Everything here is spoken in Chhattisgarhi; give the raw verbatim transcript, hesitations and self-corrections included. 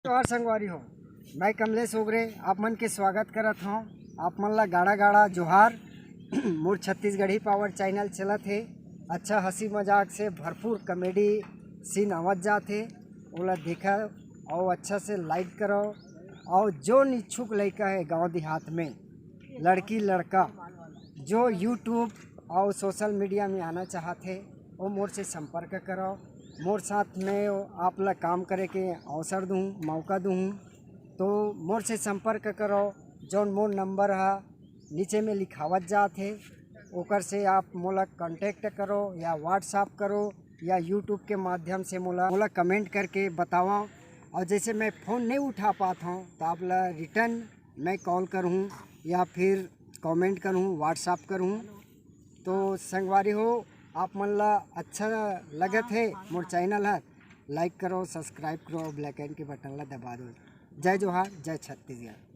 जोहार संगवारी हो, मैं कमलेश ओगरे आप मन के स्वागत करत हौं। आप मन ला गाड़ा गाड़ा जोहार। मोर छत्तीसगढ़ी पावर चैनल चलत हे। अच्छा हंसी मजाक से भरपूर कॉमेडी सीन आवत जात हे, ओला देखा अउ अच्छा से लाइक करो। अउ जोन इच्छुक लइका हे गांव देहात में, लड़की लड़का जो यूट्यूब अउ सोशल मीडिया में आना चाहत हे, वो मोर से संपर्क करो। मोर साथ में आप ला काम करे के अवसर दूँ, मौका दूँ, तो मोर से संपर्क करो। जौन मोर नंबर हा नीचे में लिखावत जात हे, ओकर से आप मोला कॉन्टैक्ट करो या व्हाट्सएप करो या यूट्यूब के माध्यम से मोला मोला कमेंट करके बतावा। और जैसे मैं फ़ोन नहीं उठा पात हूँ तो आप ला रिटर्न मैं कॉल करूँ या फिर कमेंट करूँ, व्हाट्सएप करूँ। तो संगवारी हो, आप मन ला अच्छा लगत हे मोर चैनल हर, लाइक करो, सब्सक्राइब करो, ब्लैक एंड के बटन ला दबा दो। जय जोहार, जय छत्तीसगढ़।